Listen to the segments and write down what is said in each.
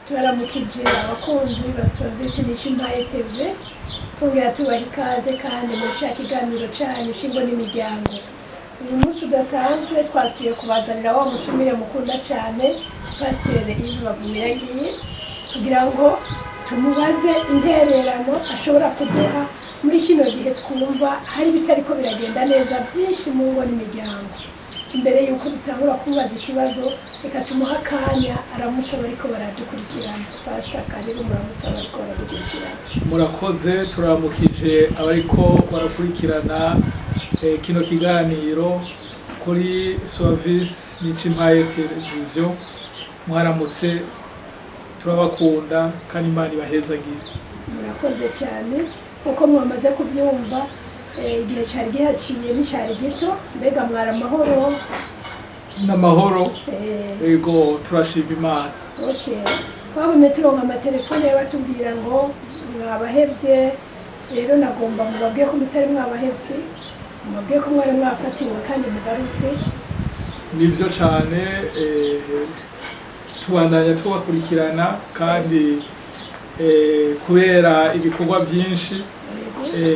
Turaramukije abakunzi ba Service Nicimpaye TV, tongera tubaha ikaze kandi muri ca kiganiro canyu c'ingo n'imiryango. Uyu munsi udasanzwe twasubiye kubazanira wa mutumire mukunda cane, Pasiteri Yves Bavumiragiye, kugira ngo tumubaze intererano ashobora kuduha muri kino gihe twumva hari ibitariko biragenda neza byinshi mu ngo n'imiryango. Imbere y'uko dutangura kumubaza ikibazo, reka tumuhe akanya aramutse abariko baradukurikirana. Pasita, karibu, muramutse abariko baradukurikirana. Murakoze. Turamukije abariko barakurikirana kino kiganiro kuri Service Nicimpaye Televiziyo. Mwaramutse, turabakunda kandi Imana ibahezagire. Murakoze cyane. Nkuko mwamaze kubyumva, igihe cyari gihaciye nticyari gito. Mbega mwari amahoro? N'amahoro. Ego, turashima Imana. Okay, twabonye turonka amatelefone batubwira ngo mwabahevye. Rero nagomba mubabwiye ko mutari mwabahevye, mubabwiye ko mwari mwafatiwe kandi mugarutse. Nivyo cane, tubandanya tubakurikirana kandi kubera ibikorwa byinshi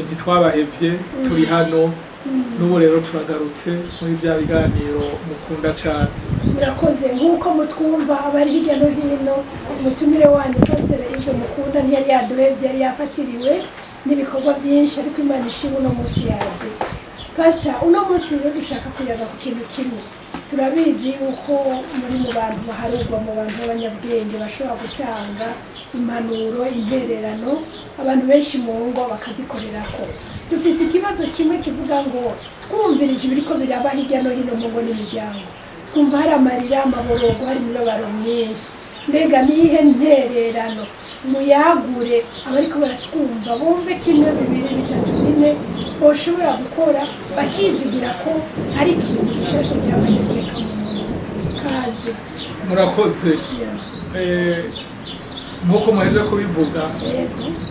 ntitwabahevye, turi hano n'ubu. Rero turagarutse muri bya biganiro mukunda cane. Murakoze. Nk'uko mutwumva abari hirya no hino, umutumire wanyu Pasiteri Yves mukunda ntiyari yaduhevye, yari yafatiriwe n'ibikorwa byinshi, ariko Imana ishimwe, uno munsi yaje. Pasita, uno munsi rero dushaka kuyaga ku kintu kimwe. Turabizi yuko muri mu bantu baharurwa mu bantu b'abanyabwenge bashobora gutanga impanuro, intererano, abantu benshi mu ngo bakazikorerako. Dufise ikibazo kimwe kivuga ngo twumvirije ibiriko biraba hirya no hino mu ngo n'imiryango, twumva hari amarira, amaborogo, hari imibabaro myinshi. Mbega niyihe ntererano muyagure abariko baratwumva bumve kimwe, bibiri, bitatu, bine boshobora gukora bakizigira ko hari ikintu gishasha kirabanyegeka mu muntu kaze? Murakoze. Nk'uko muheje kubivuga,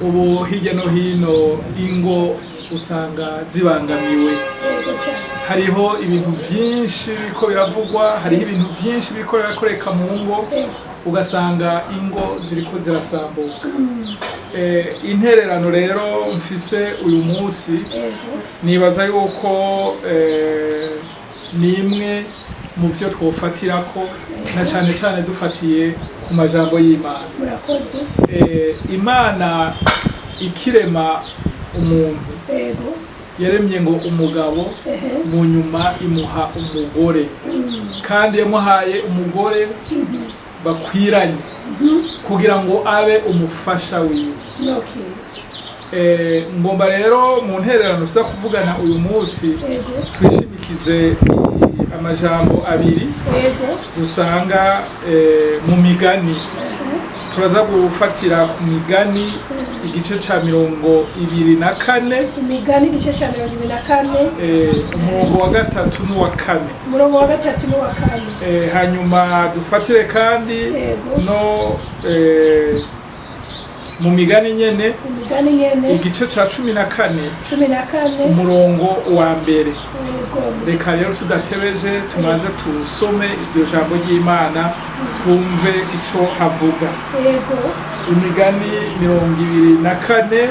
ubu hirya no hino ingo usanga zibangamiwe. Yego cyane. Hariho ibintu byinshi biriko biravugwa, hariho ibintu byinshi biriko birakoreka mu ngo, ugasanga ingo ziriko zirasambuka. Intererano rero mfise uyu munsi, nibaza yuko ni imwe mu byo twofatirako, na cane cane dufatiye ku majambo y'Imana. Murakoze. Imana ikirema umuntu, yaremye ngo umugabo, mu nyuma imuha umugore, kandi yamuhaye umugore bakwiranye kugira ngo abe umufasha wiwe. Ngomba rero mu ntererano tuza kuvugana uyu munsi twishimikize amajambo abiri dusanga mu Migani. Turaza gufatira ku Migani igice ca 24. Imigani igice ca 24. Umurongo wa gatatu n'uwa kane. Umurongo wa gatatu n'uwa kane. Hanyuma dufatire kandi no mu Migani nyene, Imigani nyene. igice ca 14, 14, umurongo wa mbere. Reka rero tudatebeje tumaze tusome iryo jambo ry'Imana, twumve ico havuga. Imigani 24,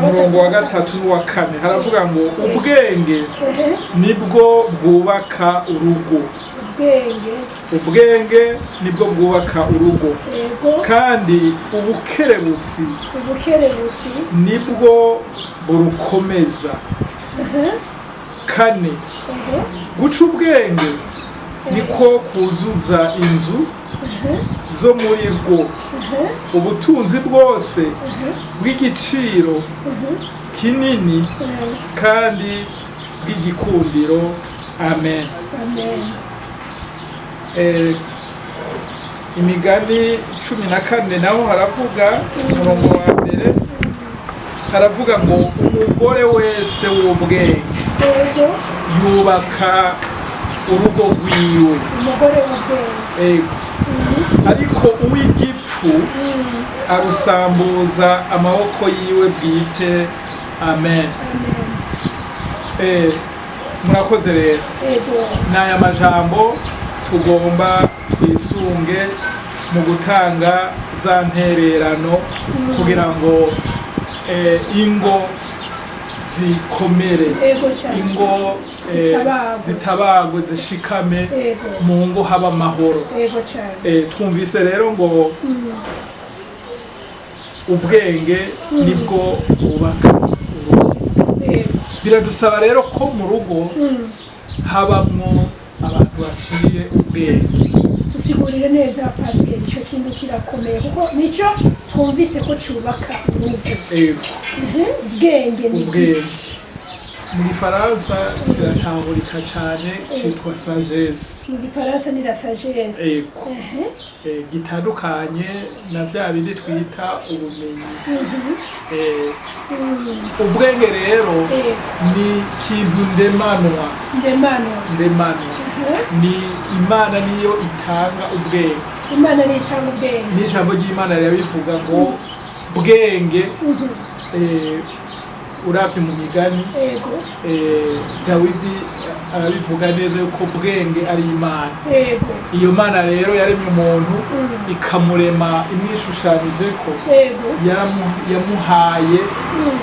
umurongo wa gatatu n'uwa kane, haravuga ngo: "Ubwenge nibwo bwubaka urugo." Ubwenge. Ubwenge nibwo bwubaka urugo, kandi ubukerebutsi Ubukerebutsi. nibwo burukomeza. Kane: "Guca ubwenge niko kuzuza inzu zo muri rwo ubutunzi bwose bw'igiciro kinini kandi bw'igikundiro." Amen. Amen. Imigani 14 naho haravuga, umurongo wa mbere, haravuga ngo: "Umugore wese w'ubwenge yubaka urugo rwiwe." Umugore w'ubwenge. Ego. "Ariko uw'igipfu arusambuza amaboko yiwe bwite." Amen. Amen. Murakoze rero. N'aya majambo Tugomba twisunge mu gutanga za ntererano kugira ngo ingo zikomere, Ego cyane. ingo Zitabagwe. zitabagwe, zishikame, mu ngo haba amahoro. Ego cyane. Twumvise rero ngo ubwenge nibwo bwubaka urugo. Biradusaba rero ko mu rugo habamwo abantu baciye ubwenge. Dusigurire neza, pasiteri, icyo kintu kirakomeye kuko nicyo twumvise ko cyubaka urugo. Ego. Ubwenge ni Ubwenge iki? Mu Gifaransa kiratahurika cyane, cyitwa sagesse. Mu Gifaransa ni la sagesse. Ego. Gitandukanye na bya bindi twita ubumenyi. Ubwenge rero ni ikintu ndemanwa. Ndemanwa. Ndemanwa. Ni Imana niyo itanga ubwenge. Imana niyo itanga ubwenge. N'ijambo ry'Imana rirabivuga ngo bwenge, uravye mu Migani, Dawidi arabivuga neza yuko bwenge ari Imana. Iyo Mana rero yaremye umuntu, ikamurema imwishushanijeko, yamuhaye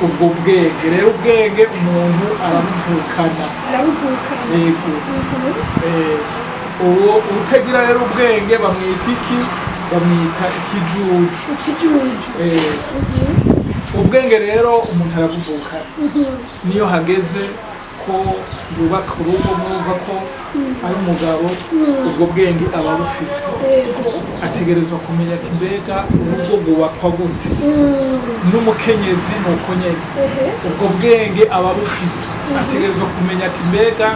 ubwo bwenge. Rero ubwenge umuntu arabuvukana. Arabuvukana. Yego. Uwo utagira rero ubwenge bamwita iki? Bamwita ikijuju. Ikijuju. Ubwenge rero umuntu arabuvukana. Niyo hageze ko yubaka urugo, mwumva ko ari umugabo, ubwo bwenge aba abufise. Ategerezwa kumenya ati: mbega urugo rwubakwa gute? N'umukenyezi ni uko nyene, ubwo bwenge aba abufise, ategerezwa kumenya ati: mbega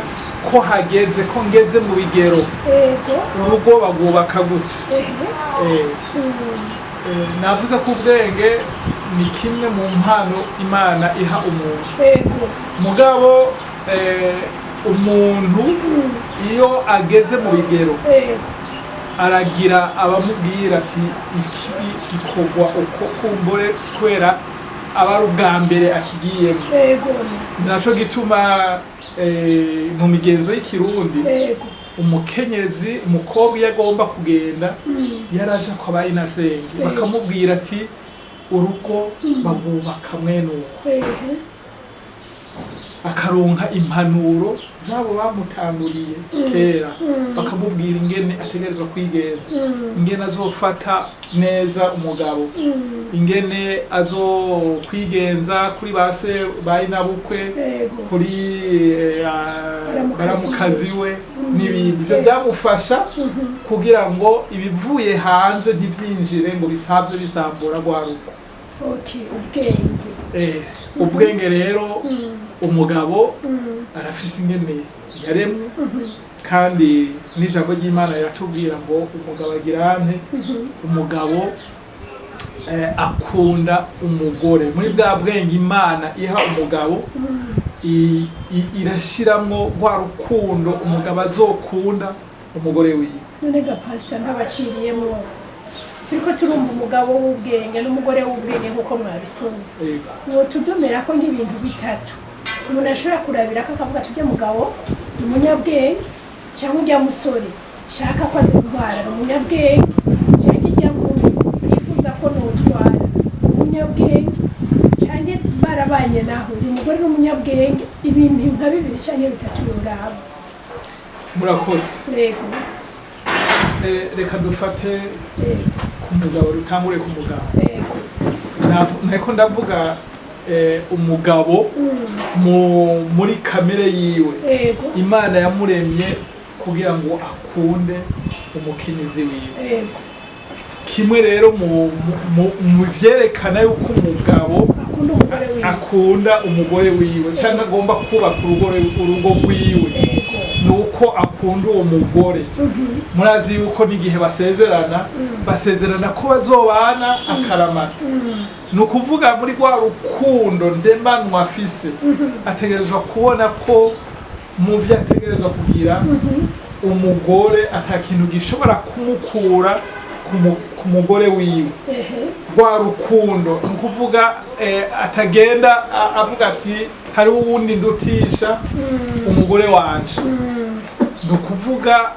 ko hageze ko ngeze mu bigero, urugo bagwubaka gute? Navuze ko ubwenge ni kimwe mu mpano Imana iha umuntu. Mugabo umuntu iyo ageze mu bigero, aragira abamubwira ati: iki gikorwa uko, kumbure kubera aba ari ubwa mbere akigiyemo. Naco gituma mu migenzo y'Ikirundi, umukenyezi, umukobwa iyo agomba kugenda, yaraja kwa ba inasenge, bakamubwira ati: urugo bagubaka mwene uko. Akaronka impanuro zabo bamutanguriye kera, bakamubwira ingene ategerezwa kwigenza, ingene azofata neza umugabo, ingene azokwigenza kuri ba se, ba inabukwe, kuri baramukazi. Baramukazi we n'ibindi. Ivyo byamufasha kugira ngo ibivuye hanze ntivyinjire ngo bisavye bisambura rwa rugo. Okay, ubwenge. Ubwenge rero, umugabo arafise ingene yaremwe, kandi n'ijambo ry'Imana riratubwira ngo umugabo agira ante? Umugabo akunda umugore. Muri bwa bwenge Imana iha umugabo, irashiramwo rwa rukundo umugabo azokunda umugore wiwe. None ga pasita, ntabaciriyemo, turiko turumva umugabo w'ubwenge n'umugore w'ubwenge nk'uko mwabisomye. Yego. Wotudomera ko nk'ibintu bitatu umuntu ashobora kurabira ko akavuga ati: ujya mugabo ni umunyabwenge, cyangwa ujya musore shaka ko azintwara ni umunyabwenge, cyangwa ijya nkumi yifuza ko nutwara ni umunyabwenge, cyangwa barabanye naho uyu mugore ni umunyabwenge, ibintu nka bibiri cyangwa bitatu yoraba. Murakoze. Yego. Reka dufate ku mugabo, dutangure ku mugabo. Nariko ndavuga umugabo muri kamere yiwe, Imana yamuremye kugira ngo akunde umukenyezi wiwe. Kimwe rero mu vyerekana yuko umugabo akunda umugore wiwe, akunda umugore wiwe cyangwa agomba kubaka urugo rwiwe, ni uko akunda uwo mugore. Murazi yuko n'igihe basezerana, basezerana ko bazobana akaramata. Ni ukuvuga muri rwa rukundo ndemanwa afise, ategerezwa kubona ko mu vyo ategerezwa kugira umugore, ata kintu gishobora kumukura ku mugore wiwe. Rwa rukundo, ni ukuvuga atagenda avuga ati: hariho uwundi ndutisha umugore wanje. Ni ukuvuga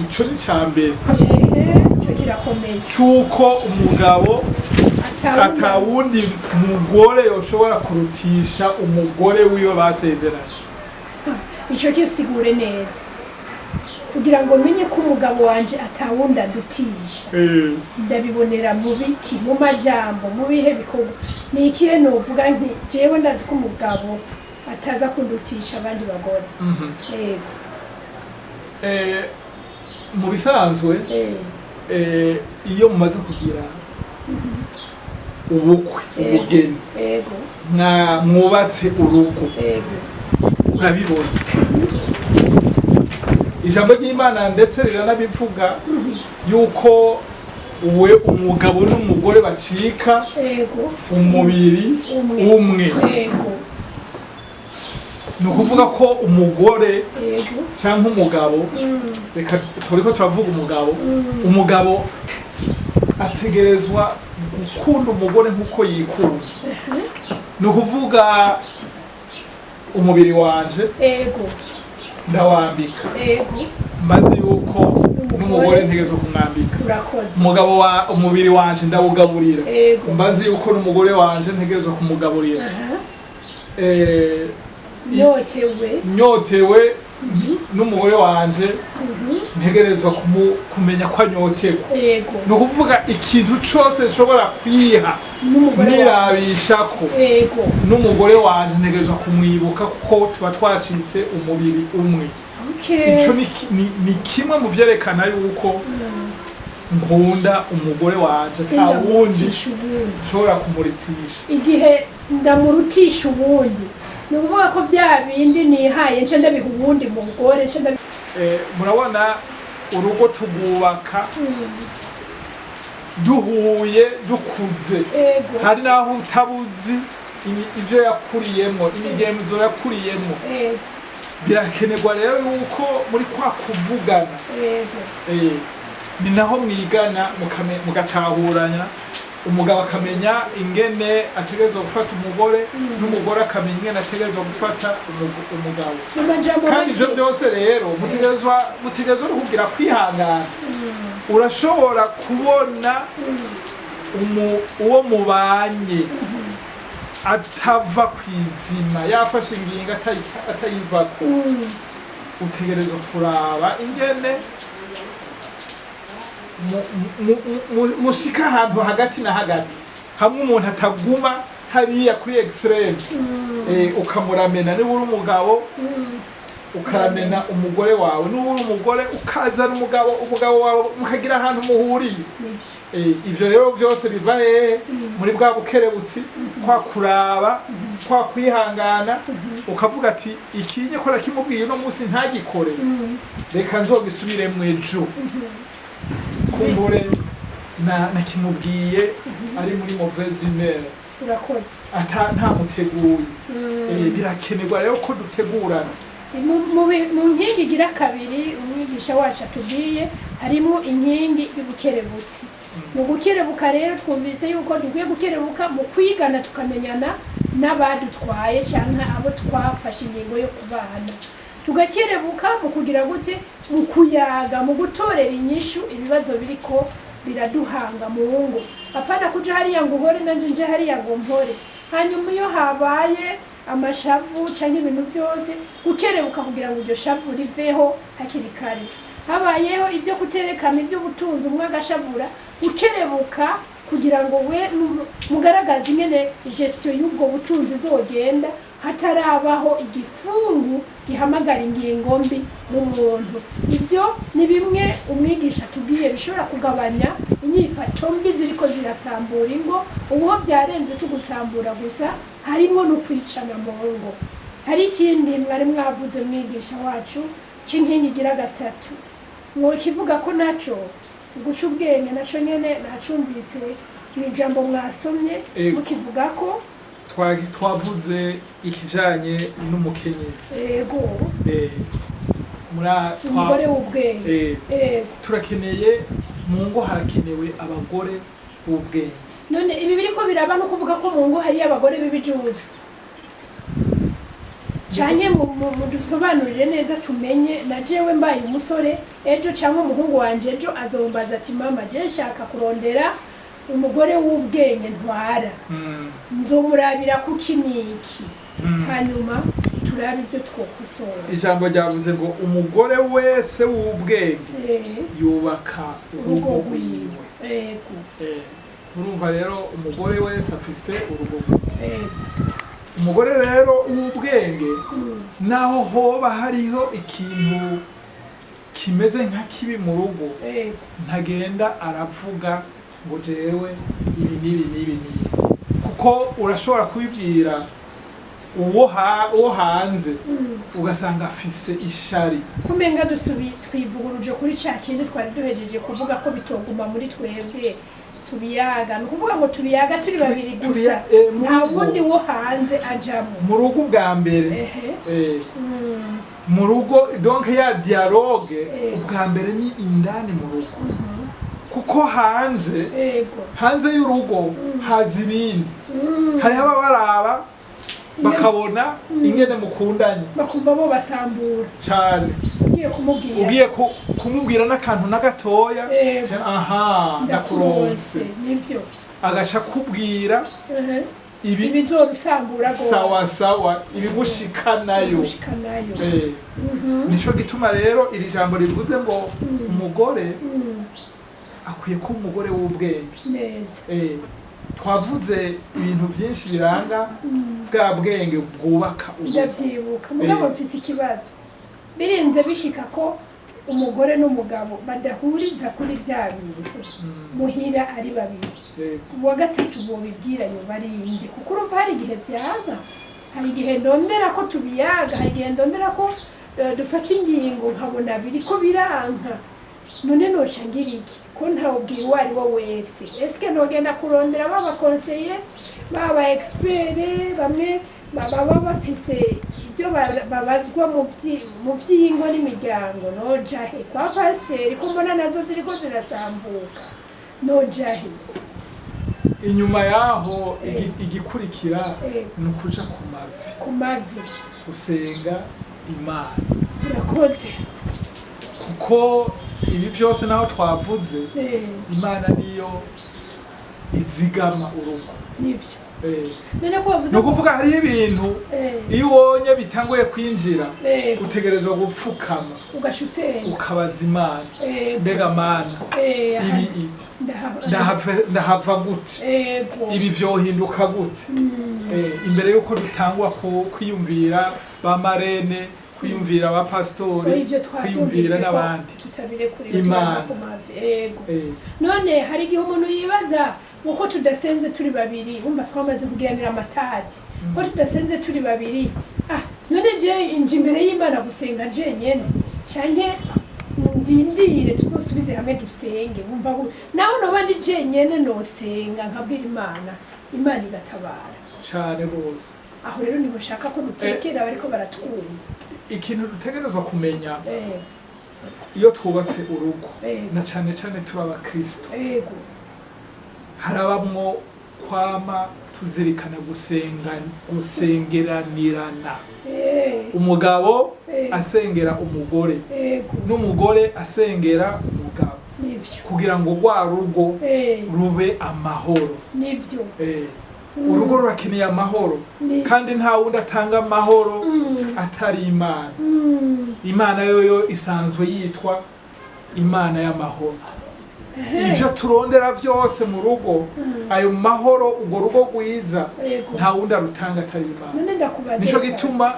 Ico ni ca mbere. Ehe, ico kirakomeye. C'uko umugabo atawundi atawundi mugore yoshobora kurutisha umugore wiwe basezeranye. Ico kisigure neza kugira ngo menye ko umugabo wanje atawundi adutisha. Ndabibonera mu biki? Mu majambo, mu bihe bikorwa? Ni ikihe novuga nti jewe ndazi ko umugabo ataza kundutisha abandi bagore? Yego. Mu bisanzwe, iyo mumaze kugira ubukwe, ubugeni, mwubatse urugo, urabibona. Ijambo ry'Imana ndetse riranabivuga yuko we umugabo n'umugore bacika umubiri umwe. Umwe. Ni ukuvuga ko umugore cyangwa umugabo, reka turiko turavuga umugabo, umugabo ategerezwa gukunda umugore nk'uko yikunda. Ni ukuvuga umubiri wanje ndawambika, maze yuko n'umugore ntegerezwa kumwambika. Urakoze. Umugabo wa umubiri wanje ndawugaburira, mbazi yuko n'umugore wanje ntegerezwa kumugaburira. Nyotewe. Nyotewe, n'umugore wanje ntegerezwa kumenya ko anyotewe. Ni ukuvuga ikintu cose nshobora kwiha n'umugore wawe, nirabishako, n'umugore wanje ntegerezwa kumwibuka, kuko tuba twacitse umubiri umwe. Ico ni kimwe mu vyerekana yuko nkunda umugore wanje, ata wundi sindamurutisha ubundi nshobora kumuritisha. Igihe ndamurutisha uwundi, ni ukuvuga ko bya bindi nihaye nce ndabiha uwundi mugore, nce ndabiha. Murabona urugo tugubaka duhuye dukuze. Hari n'aho utabuzi ivyo yakuriyemo, imigenzo yakuriyemo. Birakenerwa rero yuko muri kwa kuvugana, ni naho mwigana, mugatahuranya, umugabo akamenya ingene ategerezwa gufata umugore, n'umugore akamenya ingene ategerezwa gufata umugabo. Mu majambo Kandi ivyo make. byose rero mutegerezwa no kugira kwihangana. Urashobora kubona uwo mubanye atava ku izima, yafashe ingingo atayivako. Utegerezwa kuraba ingene mushika ahantu hagati na hagati, hamwe umuntu ataguma hariya kuri extreme. Ukamuramena niba uri umugabo, ukaramena umugore wawe, niba uri umugore ukazana umugabo wawe, mukagira ahantu muhuriye. Nivyo. Ivyo rero vyose biva hehe? Muri bwa bukerebutsi, kwa kuraba, kwa kwihangana, ukavuga ati ikinye ko nakimubwiye uno munsi ntagikore, reka nzogisubiremwo ejo, kumbure nakimubwiye ari muri mauvaise humeur, Urakoze. ata ntamuteguye. Birakenerwa rero ko dutegurana. Mu nkingi igira kabiri umwigisha wacu atubwiye, harimo inkingi y'ubukerebutsi. Mu gukerebuka rero twumvise yuko dukwiye gukerebuka mu kwigana, tukamenyana n'abadutwaye cyangwa abo twafashe ingingo yo kubana, tugakerebuka mu kugira gute? Mu kuyaga, mu gutorera inyishu ibibazo biriko biraduhanga mu ngo, apana kuja hariya ngo uhore, nanje nje hariya ngo mpore. Hanyuma iyo habaye amashavu canke ibintu byose, gukerebuka kugira ngo iryo shavu riveho hakiri kare. Habayeho ibyo kuterekana iby'ubutunzi, umwe agashavura, gukerebuka kugira ngo we mugaragaze ingene gestion y'ubwo butunzi izogenda hatarabaho igifungu gihamagara ingingo mbi mu muntu. Ibyo ni bimwe umwigisha atubwiye bishobora kugabanya inyifato mbi ziriko zirasambura ingo. Ubu ho byarenze, si ugusambura gusa, harimo no kwicana mu ngo. Hari ikindi mwari mwavuze, mwigisha wacu, c'inkingi igira gatatu, mwokivuga ko naco guca ubwenge, naco nyene nacumvise mu ijambo mwasomye. Mukivuga ko Twavuze ikijanye n'umukenyezi. Umugore w'ubwenge. Turakeneye mu ngo, harakenewe abagore b'ubwenge. None ibi biriko biraba no kuvuga ko mu ngo hariyo abagore b'ibijuju? Canke mudusobanurire neza tumenye. Na jewe mbaye umusore ejo cyangwa umuhungu wanje ejo azombaza ati: "Mama, je nshaka kurondera umugore w'ubwenge ntwara, nzomurabira kuki niki?" Hanyuma turabe ibyo twokosora. Ijambo ryavuze ngo umugore wese w'ubwenge yubaka urugo urugo rwiwe. rwiwe. Urumva rero, umugore wese afise urugo rwiwe. Umugore rero w'ubwenge, naho hoba hariho ikintu kimeze nka kibi mu rugo, ntagenda aravuga ngo jewe ibi n'ibi n'ibi n'ibi, kuko urashobora kubibwira uwo hanze, ugasanga afise ishari. Kumenga dusubi twivuguruje kuri ca kindi twari duhejeje kuvuga ko bitoguma muri twebwe tubiyaga. Ni ukuvuga ngo tubiyaga turi babiri gusa, mu nta rugo. wundi wo hanze ajamo. Mu rugo ubwa mbere, mu rugo, donc ya dialogue, ubwa mbere ni indani mu rugo, kuko hanze, hanze y'urugo haza ibindi. Hariho ababaraba bakabona ingene mukundanye, bakumva bo basambura. Cane. Ugiye kumubwira, ugiye kumubwira n'akantu na gatoya, aha ndakuronse, nivyo, agaca kubwira ibi ibizorusambura rwose. Sawa sawa, ibigushikanayo. Ibigushikanayo. Nico gituma rero iri jambo rivuze ngo umugore akwiye kuba umugore w'ubwenge. Neza. Twavuze ibintu byinshi biranga bwa bwenge bwubaka urugo. Ndavyibuka, mugabo mfise ikibazo. Birinze bishika ko umugore n'umugabo badahuriza kuri bya bintu muhira ari babiri, uwa gatatu bobibwira yoba ari inde? Kuko urumva hari igihe byaba, hari igihe ndondera ko tubiyaga, hari igihe ndondera ko dufata ingingo, nkabona biriko biranka. None noca ngira iki ko ntawubwira uwo ari we wese? Eske nogenda kurondera baba conseillers, baba experts, bamwe baba bafise ibyo babazwa mu vy'ingo n'imiryango? Noja he? Kwa pasiteri ko mbona nazo ziriko zirasambuka, noja he? Inyuma yaho, igikurikira ni ukuja ku mavi, ku mavi, gusenga Imana. Urakoze. Kuko ibi byose naho twavuze, Imana niyo izigama urugo. Nivyo. None ko bavuze Ni ukuvuga hariho ibintu, iyo ubonye bitanguye kwinjira, utegerezwa gupfukama, ugaca usenga, ukabaza Imana: "Mbega Mana, ibi ndahava gute? Ibi vyohinduka gute?" Imbere yuko dutangwa kwiyumvira ba marraine, kwiyumvira ba pasitori, ivyo kwiyumvira twatumvise ko n'abandi, tutabirekuriwe, Imana. tubanza ku mavi. Ego. None hari igihe umuntu yibaza ngo ko tudasenze turi babiri, wumva twamaze kugiranira amatati, ko tudasenze turi babiri, ah none je inje imbere y'Imana gusenga jenyene, canke ndindire tuzosubize hamwe dusenge? Wumva naho noba ndi jenyene, nosenga nkabwira Imana, Imana igatabara. Cane rwose. Aho rero niho nshaka ko dutekera bariko baratwumva. Ikintu dutegerezwa kumenya, iyo twubatse urugo, na cane cane turi abakristo, harabamwo kwama tuzirikana gusenga, gusengeranirana, umugabo asengera umugore, n'umugore asengera umugabo, kugira ngo rwa rugo rube amahoro. Urugo rurakeneye amahoro, kandi nta wundi atanga amahoro atari Imana. Imana yoyo isanzwe yitwa Imana y'amahoro. Ivyo turondera vyose mu rugo, ayo mahoro, urwo rugo rwiza, nta wundi arutanga atari Imana. None ndakubaza, Nico gituma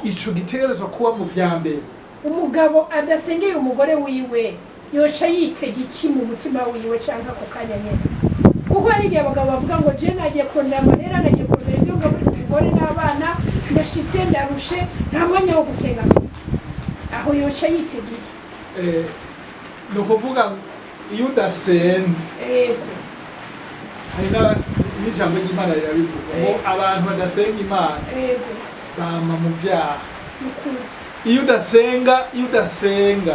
ico gitegerezwa kuba mu vya mbere. Umugabo adasengeye umugore wiwe yoca yitega iki mu mutima wiwe canke ako kanya nyene? Kuko hari igihe abagabo bavuga ngo je nagiye kurondera amahera, nagiye kurondera ivyo ngaburira umugore n'abana, ndashitse ndarushe, nta mwanya wo gusenga mfise. Aho yoca yitega iki? Ni ukuvuga ngo iyo udasenze, hari n'ijambo ry'Imana rirabivuga ngo abantu badasenga Imana bama mu vyaha. Nukuri. Iyo udasenga, iyo udasenga,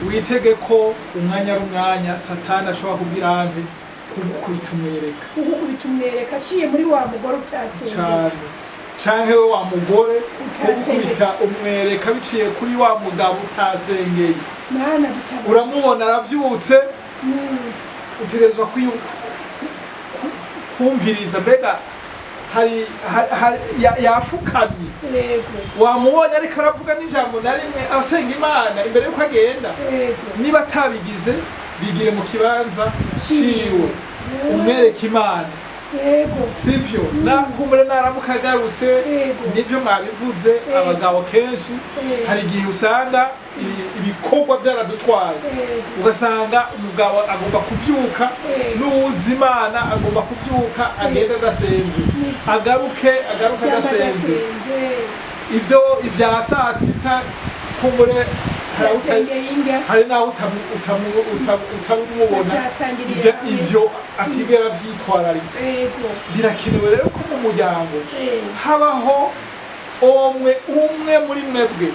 witege ko umwanya ari umwanya Satani ashobora kugira ante? Kugukubita umwereka. Kugukubita umwereka aciye muri wa mugore utasenga. Cane. Canke we wa mugore wo gukubita umwereka biciye kuri wa mugabo utasengeye. Mana dutabara. Uramubona aravyutse, utegerezwa kumviriza mbega hari yafukamye. Wamubonye ariko aravuga n'ijambo na rimwe asenga Imana imbere yuko agenda? Niba atabigize, bigire mu kibanza ciwe, umwereke Imana. Sivyo? Nakumbure naramuka agarutse, nivyo mwabivuze, abagabo kenshi hari igihe usanga ibikorwa byaradutwaye, ugasanga umugabo agomba kuvyuka, n'uwuzi Imana agomba kuvyuka agenda adasenze, agaruke adasenze. Ivyo ivya saa sita kumbure hari aho Yasengeye indya. Hari n'aho utamubona. Batasangiriye Ivyo hamwe. ivyo atigera avyitwararika. Birakenewe rero ko mu muryango habaho umwe umwe muri mwebwe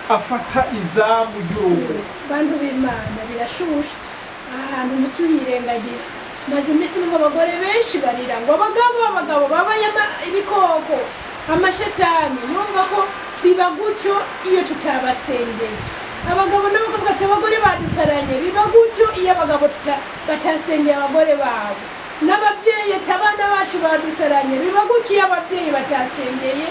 afata izamu ry'urugo. Bantu b'Imana, birashushe ahantu, ntituyirengagize. Maze iminsi numva abagore benshi barira ngo abagabo babaye ibikoko, amashetani. Numva ko biba gutyo iyo tutabasengeye. Abagabo n'abakobwa ati abagore badusaranye. Biba gutyo iyo abagabo batasengeye abagore babo, n'ababyeyi ati abana bacu badusaranye. Biba gutyo iyo ababyeyi batasengeye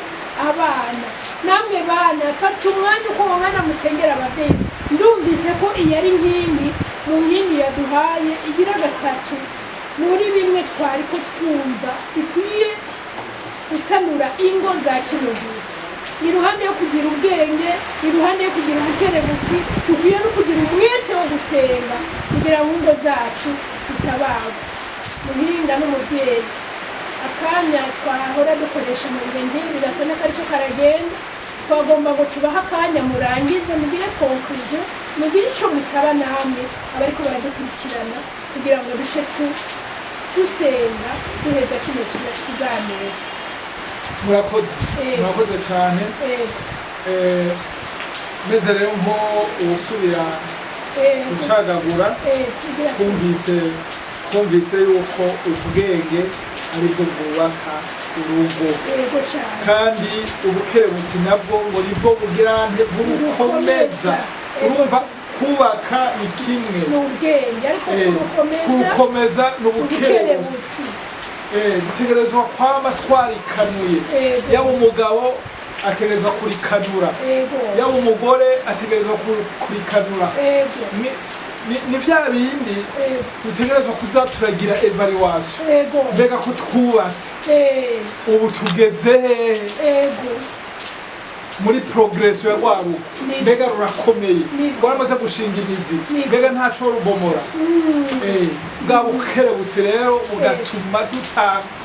abana. Namwe bana, fata umwanya uko mwana musengera ababyeyi. Ndumvise ko iyi ari inkingi mu nkingi yaduhaye igira gatatu muri bimwe twari ko twumva bikwiye gusanura ingo za kino gihe. Iruhande yo kugira ubwenge, iruhande yo kugira ubukerebutsi, dukwiye no kugira umwete wo gusenga kugira ngo ingo zacu zitabagwa. Muhinga n'umubyeyi, akanya twahora dukoresha mu bihe nk'ibi gasa n'akariko karagenda. Twagomba ngo tubahe akanya murangize, mugire conclusion, mugire ico musaba namwe abariko baradukurikirana, kugira ngo dushe dusenga duheza kino kiganiro. Murakoze. Murakoze cyane. Meze rero nko uwusubira gucagagura, kugira twumvise yuko ubwenge aribwo bwubaka urugo, Yego cyane. kandi ubukerebutsi nabwo ngo nibwo bugira nte? Burukomeza. Urumva, kubaka ni kimwe, ni ubwenge, ariko kurukomeza, kurukomeza ni ubukerebutsi. Ubukerebutsi. Dutegerezwa kwama twarikanuye. Yaba umugabo ategerezwa kurikanura, yaba umugore ategerezwa kurikanura. Ni vya bindi dutegerezwa kuza turagira évaluation. Mbega ko twubatse, ubu tugeze hehe muri progression ya rwa rugo? Mbega rurakomeye? Rwaramaze gushinga imizi? Mbega ntaco rubomora? Bwa bukerebutsi rero bugatuma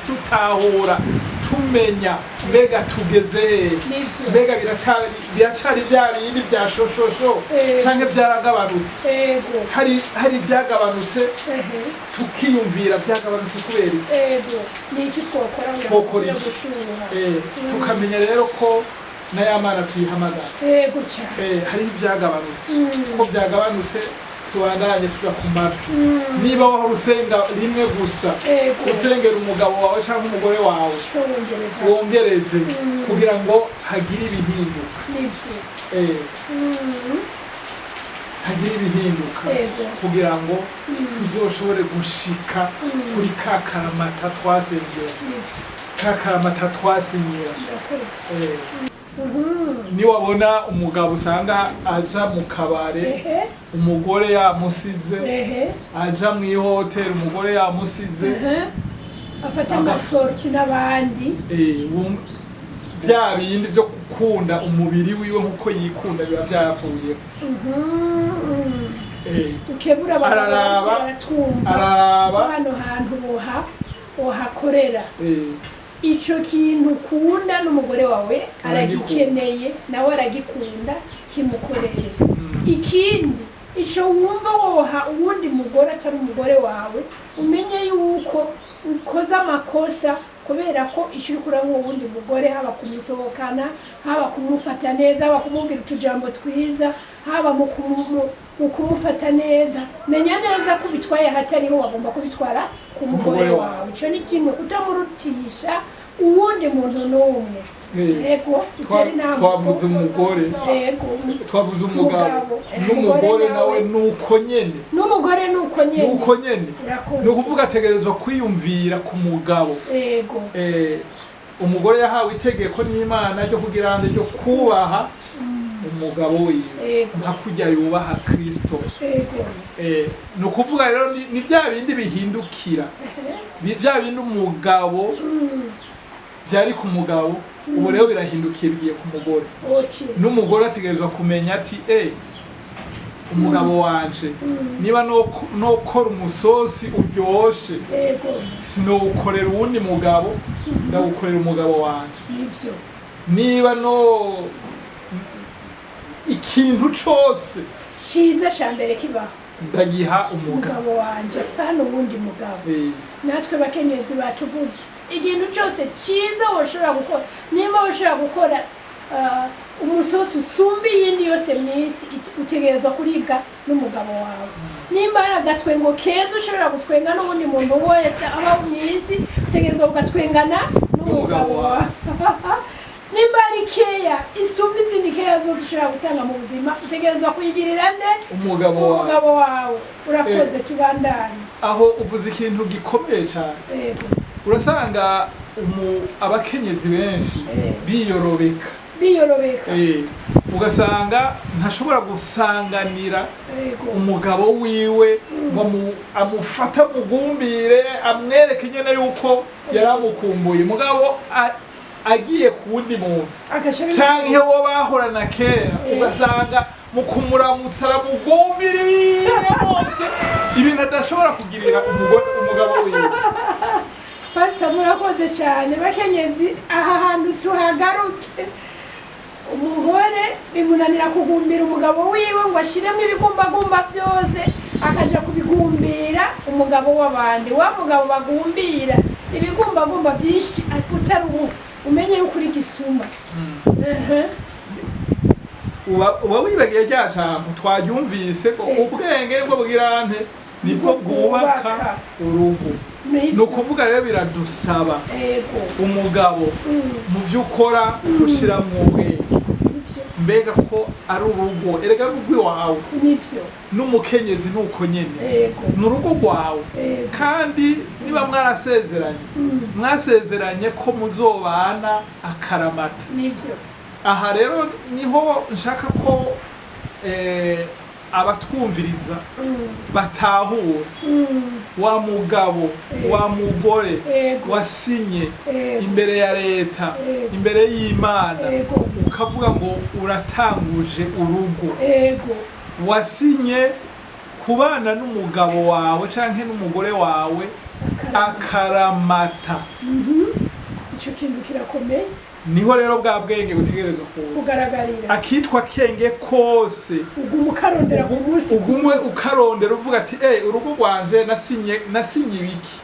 dutahura, tumenya mbega tugeze hehe. Mbega biracari vya bindi vya shoshosho canke vyaragabanutse? Hari ivyagabanutse, tukiyumvira vyagabanutse kubera iki? Ego, ni iki twokora ngo Twokora dusubire iki? gushuha? Tukamenya rero ko na ya Mana tuyihamagara. Ego cyane. Hariho ivyagabanutse, ko vyagabanutse tubandanye tuja ku mavi. Niba wahora usenga rimwe gusa, usengera umugabo wawe cyangwa umugore wawe, Twongereza. wongereze kugira ngo hagire ibihinduka. Nibyo. Hagire ibihinduka kugira ngo tuzoshobore gushika kuri ka karamata twasengera, Nibyo. ka karamata twasinyira. Murakoze. Niwabona umugabo usanga aja mu kabare, umugore yamusize, aja mu ihoteli, umugore yamusize, Afata amasorties n'abandi. Vya bindi vyo gukunda umubiri wiwe nkuko yikunda biba vyavuyeho. Dukebura abagabo Araraba, bariko baratwumva araraba. ko hano hantu bohakorera. Ico kintu ukunda n'umugore wawe aragikeneye, nawe aragikunda, kimukorere. Ikindi, ico wumva woha uwundi mugore atari umugore wawe, umenye yuko ukoze amakosa, kubera ko ico uriko uraha uwo wundi mugore, haba kumusohokana, haba kumufata neza, haba kumubwira utujambo twiza, haba mu kumufata neza, menya neza ko ubitwaye ahatariho, wagomba kubitwara ku mugore Umugore wawe. wawe. Ico ni kimwe, kutamurutisha. Uwundi muntu n'umwe. Ego, dutere intambwe. Twavuze umugore, twavuze umugabo, Umugabo. n'umugore Umugore nawe nawe. Nuko nyene. N'umugore nuko nyene. Nuko nyene. Urakoze. Ni ukuvuga ategerezwa kwiyumvira ku mugabo. Umugore yahawe itegeko n'Imana ryo kugira ngo ryo kubaha umugabo wiwe nka kurya yubaha Kristo. Ni ukuvuga rero ni vya bindi bihindukira. Vya bindi umugabo vyari ku mugabo, ubu rero birahindukiye, bigiye ku mugore. N'umugore ategerezwa kumenya ati: "Umugabo wanje, niba nokora umusosi uryoshe, sinowukorera uwundi mugabo, ndawukorera umugabo wanje." Niba no ikintu cose Ciza ca mbere kibaho, ndagiha umugabo. Umugabo wanje, hano uwundi mugabo. Natwe bakenyezi batuvuze ikintu cyose cyiza woshobora gukora. Nimba woshobora gukora umusosi usumba iyindi yose mu isi, utegerezwa kuribwa n'umugabo wawe. Nimba hari agatwengo keza ushobora gutwenga n'uwundi muntu wese aba mu isi, utegerezwa kugatwengana n'umugabo wawe. Nimba hari keya isumba izindi keya zose ushobora gutanga mu buzima, utegerezwa kuyigirira nde? Umugabo wawe. Umugabo wawe. Urakoze, tubandanye. Aho uvuze ikintu gikomeye cyane. Urasanga abakenyezi benshi biyorobeka. Biyorobeka. Ugasanga ntashobora gusanganira umugabo wiwe ngo amufate, amugumbire, amwereke nyene yuko yaramukumbuye. Mugabo agiye ku wundi muntu canke wo bahorana kera, ugasanga mu kumuramutsa aramugumbiriye rwose, ibintu adashobora kugirira umugabo wiwe. Pasita, murakoze cyane. Bakenyezi, aha hantu tuhagaruke. Umugore bimunanira kugumbira umugabo wiwe ngo ashiremo ibigumbagumba byose, akaja kubigumbira umugabo w'abandi. Wa mugabo bagumbira ibigumbagumba byinshi utari ubu, umenye yuko uri gisuma. Uba wibagiye rya jambo twaryumvise ko ubwenge nibwo bugira nte? Nibwo bwubaka bwubaka urugo. Ni ukuvuga rero biradusaba umugabo mu byo ukora ushyiramo ubwenge. Mbega ko ari urugo, erega urugo iwawe. N'umukenyezi ni uko nyene, ni urugo rwawe. Kandi niba mwarasezeranye, mwasezeranye ko muzobana akaramata. Aha rero niho nshaka ko abatwumviriza batahura. Wa mugabo, wa mugore, wasinye imbere ya leta, imbere y'Imana, ukavuga ngo uratanguje urugo, wasinye kubana n'umugabo wawe canke n'umugore wawe akaramata. Ico kintu kirakomeye. Niho rero bwa bwenge butegerezwa kuza kugaragara. Akitwa kenge kose uguma ukarondera ku munsi. Ugumwe ukarondera uvuga ati: "Urugo rwanje nasinye ibiki?"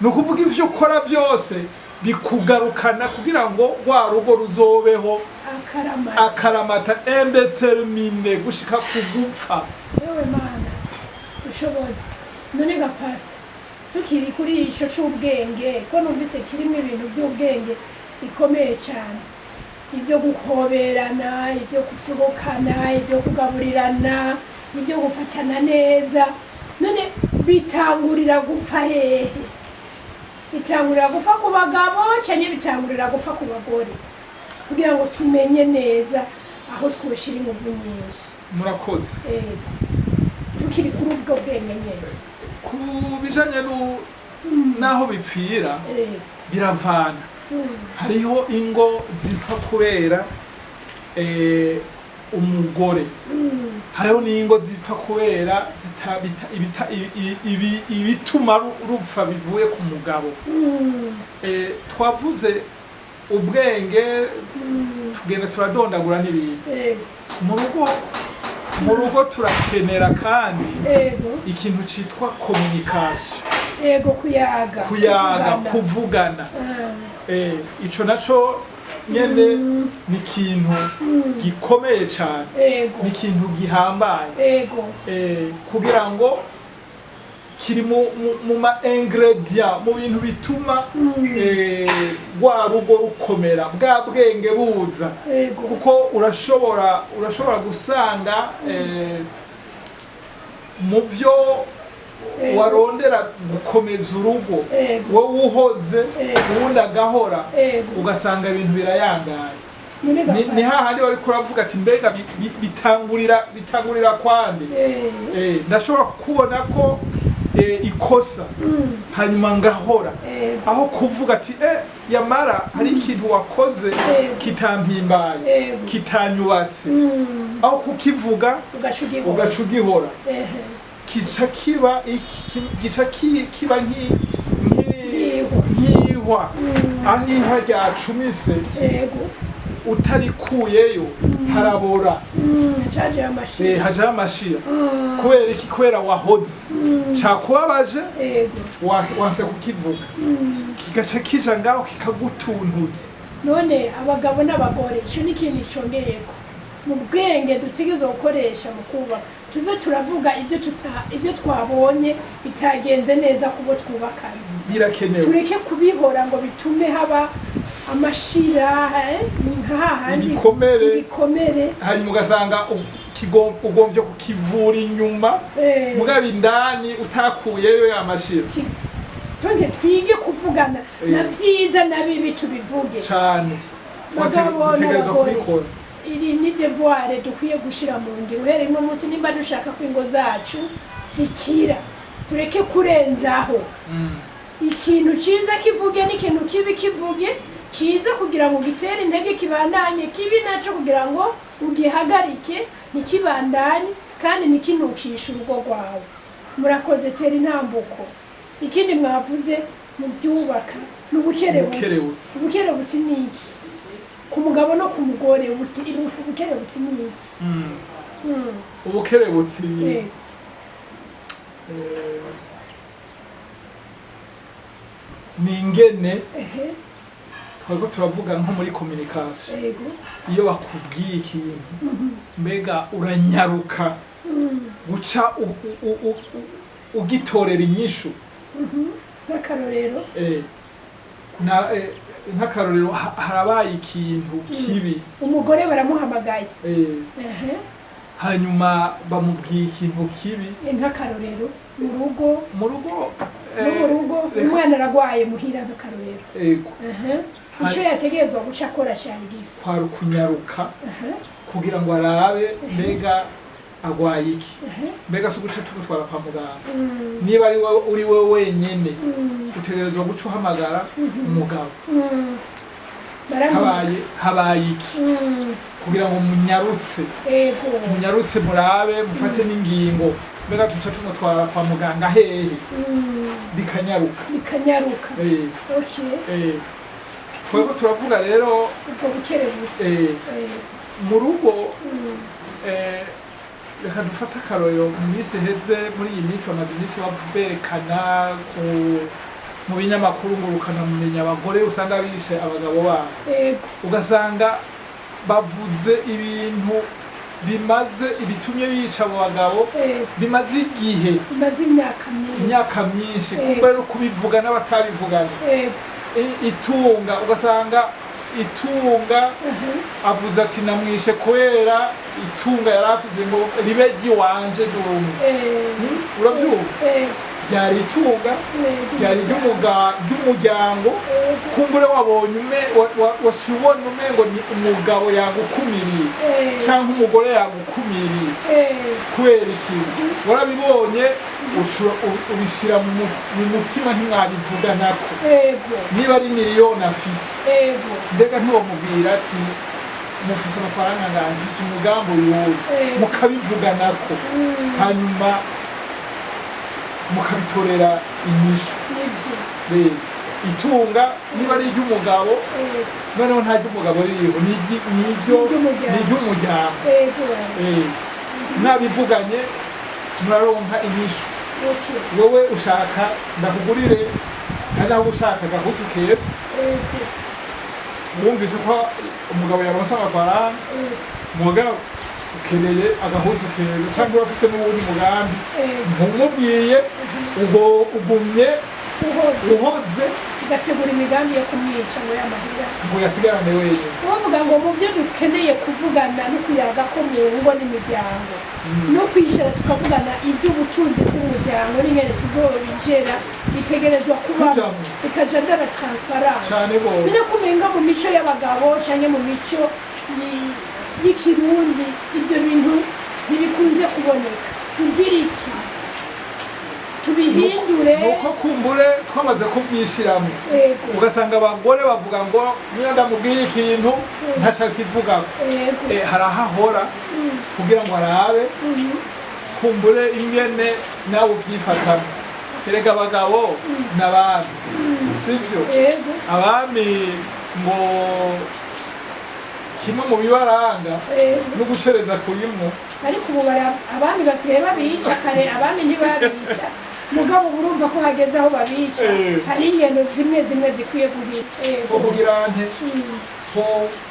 Ni ukuvuga ivyo ukora vyose bikugarukana kugira ngo rwa rugo ruzobeho akaramata, akaramata indéterminé gushika ku gupfa. Yewe Mana ushoboze. None ga pasita, tukiri kuri ico c'ubwenge, ko numvise kirimo ibintu by'ubwenge bikomeye cyane, ibyo guhoberana, ibyo gusohokana, ibyo kugaburirana, ibyo gufatana neza, none bitangurira gupfa hehe? Bitangurira gupfa ku bagabo canke bitangurira gupfa ku bagore, kugira ngo tumenye neza aho twoshira inguvu nyinshi? Murakoze. Ego. Tukiri kuri ubwo bwenge nyene. Ku bijanye n'aho bipfira, biravana. Hariho ingo zipfa kubera umugore, hariho n'ingo zipfa kubera ibituma rupfa bivuye ku mugabo. Twavuze ubwenge, tugenda turadondagura n'ibintu. Mu rugo turakenera kandi ikintu citwa communication. Ego, kuyaga. Kuyaga, kuvugana. Kuvugana. Ico naco nyene ni ikintu gikomeye cane, ni ikintu gihambaye, kugira ngo Kiri mu ma ingrédients, mu bintu bituma rwa rugo rukomera, bwa bwenge buza, kuko urashobora gusanga mu byo warondera gukomeza urugo, wowe uhoze, uwundi agahora, ugasanga ibintu birayangaye. None Ni hahandi wari kuravuga ati mbega bitangurira kwande? Ndashobora kubona ko ikosa, hanyuma ngahora, aho kuvuga ati yamara hari ikintu wakoze kitampimbaye, kitanyubatse, aho kukivuga ugaca ugihora. Ugaca ugihora, kica kiba gica kiba Nk'ihwa. nk'ihwa, aho ihwa ryacumise, utarikuyeyo harabora. Caje amashira. Hajaho amashira. Kubera iki? Kubera wahoze, cakubabaje, wanse kukivuga, kigaca kija ngaho kikagutuntuza. None abagabo n'abagore, ico ni ikintu congeyeko mu bwenge dutegerezwa gukoresha mu kubaka. Tuze turavuga ibyo twabonye bitagenze neza kubo twubakanye. Birakenewe. Tureke kubihora ngo bitume haba amashira, ni nka hahandi Ibikomere. Ibikomere. Hanyuma ugasanga ugombye kukivura inyuma, mugabo indani utakuyeyo ya mashira. Tonge twige kuvugana na vyiza na bibi tubivuge. Cane. Bagabo Dutegerezwa n'abagore. kubikora. Iri ni devoir dukwiye gushira mu ngiro uhereye uno munsi, nimba dushaka ko ingo zacu zikira. Tureke kurenzaho. Ikintu ciza kivuge n'ikintu kibi kivuge. Ciza kugira ngo gitere intege kibandanye, kibi naco kugira ngo ugihagarike ntikibandanye kandi ntikinukishe urugo rwawe. Murakoze. Tera intambuko. Ikindi mwavuze mu byubaka ni ubukerebutsi. Ubukerebutsi. Ubukerebutsi ni iki ku mugabo no ku mugore? Ubukerebutsi ni iki? Ubukerebutsi ni ingene twariko turavuga nko muri communication, iyo bakubwiye ikintu, mbega uranyaruka guca ugitorera inyishu? Nk'akarorero? Nk'akarorero, harabaye ikintu kibi. Umugore baramuhamagaye. Hanyuma bamubwiye ikintu kibi. Nk'akarorero mu rugo. Mu rugo. No mu rugo, umwana aragwaye muhira, nk'akarorero. Ico yategerezwa guca akora cari gifu? Kwari ukunyaruka kugira ngo arabe mbega agwaye iki, mbega si uguca tumutwara kwa muganga. Niba ari wowe, uri wowe wenyene, utegerezwa guca uhamagara umugabo. Habaye iki, kugira ngo munyarutse, munyarutse murabe, mufate n'ingingo, mbega tuca tumutwara kwa muganga hehe, bikanyaruka. Bikanyaruka. Twebwe turavuga rero Ubwo bukerebutsi. Mu rugo, reka dufate akarorero. Mu minsi iheze, muri iyi minsi, bamaze iminsi berekana mu binyamakuru ngurukanabumenyi abagore usanga bishe abagabo babo, ugasanga bavuze ibintu bimaze, ibitumye bica abo bagabo, bimaze igihe. Bimaze imyaka myinshi. Imyaka myinshi. Kumva rero kubivuga n'abatabivuganye, itunga, ugasanga itunga, avuze ati namwishe kubera itunga yari afise, ngo ribe ry'iwanje ry'ubumwe. Uravyumva? Ryari itunga, ryari ry'umuryango. Kumbure wabonye ume waciye ubona umengo ni umugabo yagukumiriye, canke umugore yagukumiriye, kubera ikintu warabibonye, ubishira mu mutima, ntimwabivuganako. Niba ari miliyoni afise, mbega ntiwamubwira ati mufise amafaranga nganje, mfise umugambi uyuyu, mukabivuganako, hanyuma mukabitorera inyishu? Nivyo. Rero itunga niba ari iry'umugabo, noneho nta ry'umugabo ririho, ni Ni iry'umuryango. Ni iry'umuryango. Mwabivuganye muraronka inyishu. Wowe ushaka ndakugurire, hari naho ushaka agahuzu keza, wumvise ko umugabo yaronse amafaranga, mugabo Ukeneye agahuzu keza cyangwa urafise n'uwundi mugambi, ntumubwiye, ubwo ugumye uhoze, uhoze, ugategura imigambi yo kumwica ngo yamahira ngo yasigarane wenyine. Bavuga ngo mu byo dukeneye kuvugana no kuyaga ko mu ngo n'imiryango, no kwicara tukavugana iby'ubutunzi bw'umuryango n'ingene tuzobigera, bitegerezwa kuba Kujamwo. bikaja de la transparence. Cane gose. None kumenga mu mico y'abagabo canke mu mico y'ikirundi ibyo bintu ntibikunze kuboneka. Tugire iki? Tubihindure. Nuko kumbure twamaze kubyishiramo, ugasanga abagore bavuga ngo niyo ndamubwiye ikintu ntashaka. Hari aho ahora kugira ngo arabe kumbure ingene nawe ubyifatamo. Erega abagabo n'abami, sivyo? Yego. Abami ngo kimwe mu bibaranga no gucereza kurimwo. Ariko ubu abami basigaye babica. Kare abami ntibabica, mugabo ubu urumva ko hageze aho babica. Hari ingendo zimwe zimwe zikwiye guhita. Ko kugira nte? Ko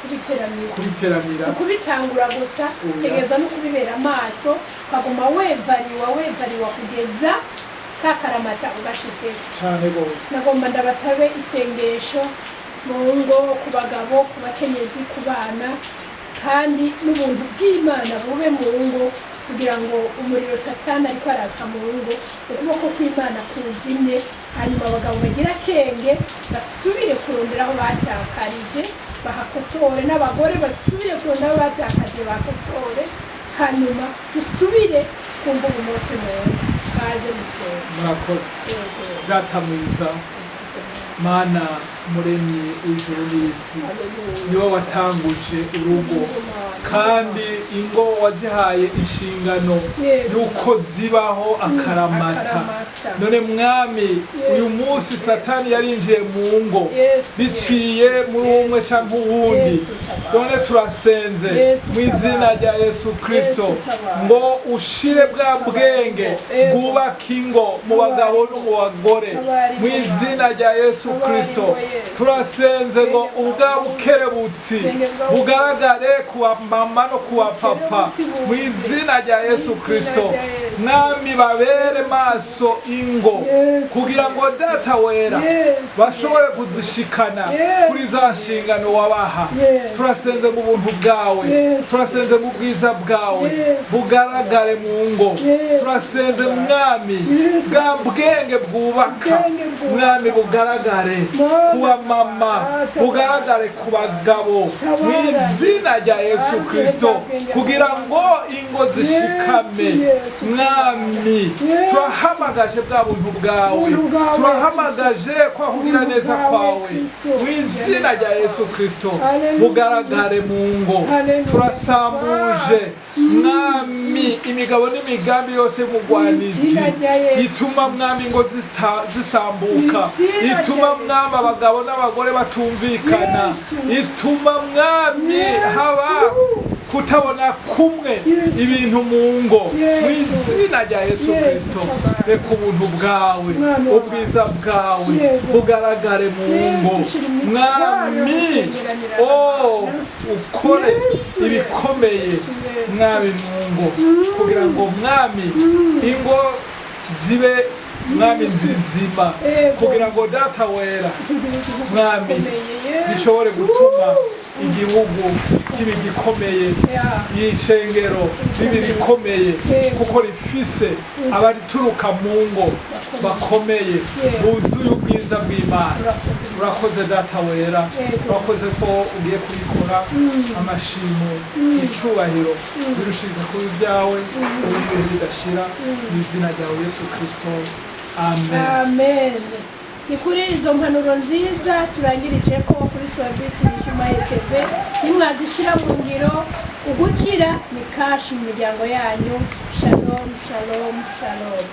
kubiteramira. Kubiteramira. Si ukubitangura gusa, Oya. utegereza no kubibera amaso, ukaguma wevariwa wevariwa kugeza ka karamata ugashitseyo. Cane gose. Nagomba ndabasabe isengesho mu ngo, ku bagabo, ku bakenyezi, ku bana, kandi n'ubuntu bw'Imana bube mu ngo, kugira ngo umuriro Satani ariko aratsa mu ngo, ukuboko kw'Imana kuzimye, hanyuma abagabo bagira akenge, basubire kurondera aho batakarije bahakosore, n'abagore basubire kurondera aho batakaje bakosore, hanyuma dusubire twumve ubumote mu ngo. Kaze musenga. Murakoze. Yego. Data mwiza, Mana muremyi w'ijuru n'isi, Haleluya. niwe watanguje urugo, kandi ingo wazihaye inshingano yuko zibaho akaramata. Akaramata. None Mwami, uyu munsi Satani yarinjiye mu ngo biciye muri umwe cyangwa uwundi. Yesu, tabara. None turasenze Yesu, mu izina tabara. rya Yesu Kristo Yesu, tabara. ngo ushire bwa tabara. bwenge bwubaka ingo mu bagabo no mu bagore, Tabara mu ingo. izina rya Yesu Tabara Kristo. ingo, Yesu. Turasenze ngo Bwenge ubwa bukerebutsi Bwenge bwa bugaragare ku mama no ku papa, Bukerebutsi buze. mu izina rya Yesu Mu izina Kristo. rya Yesu. Mwami, babere maso ingo, Yesu. kugira ngo Data wera Yesu. bashobore kuzishikana Yesu. kuri za nshingano wabaha. Yesu. Turasenze mu buntu bwawe, Yesu. turasenze mu bwiza bwawe Yesu. bugaragare mu ngo. Yesu. Turasenze, Mwami, Yesu. bwa bwenge bwubaka, Ubwenge bwubaka. Mwami, bugaragare Mana. ku bamama, Tabara. bugaragare ku bagabo, mu Tabara. izina rya Yesu Tabara. Kristo, kugira ngo ingo zishikame. Yesu, Yesu. Mwami, Yesu. turahamagaje bwa buntu bwawe, Ubuntu bwawe. turahamagaje kwa kugira Ubuntu neza bwawe, kwawe, Kristo. mu izina rya Yesu Kristo, Haleluya. bugaragare mu ngo. Haleluya. Turasambuje, Mwami, imigabo n'imigambi yose y'umugwanizi Mu izina rya Yesu. ituma, Mwami, ingo zisambuka, Mu izina rya ituma, Yesu. Mwami, abagabo n'abagore batumvikana, Yesu. ituma, Mwami, Yesu. haba kutabona kumwe Yesu. ibintu mu ngo, Yesu. mu izina rya Yesu Yesu, Kristo. tabara. Reka ubuntu bwawe, Mwana wawe. ubwiza bwawe Yego. bugaragare mu Yesu, ngo. shira imitwaro yo Mwami, gusengeranira oh, ukore Yesu, ibikomeye, Yesu, Yesu. Mwami, mu ngo, kugira ngo, Mwami, ingo zibe, Mwami, nzima, Yego. kugira ngo Data wera, Mwami, Yesu. bishobore gutuma igihugu kiba igikomeye, Yeah. ishengero ribe rikomeye, Yego. kuko rifise abarituruka mu ngo bakomeye, Yego. buzuye ubwiza bw'Imana. Urakoze. Urakoze, Data wera. Yego. Urakoze ko ugiye kubikora. Amashimo, icubahiro birushiriza kuba ibyawe ubu n'ibihe bidashira, mu izina ryawe Yesu Kristo, amen. Amen. Ni kuri izo mpanuro nziza turangirije ko kuri Swabisi Bijuma TV nimwazishyira mu ngiro, ugukira ni kashi mu miryango yanyu. Shalom, shalom, shalom.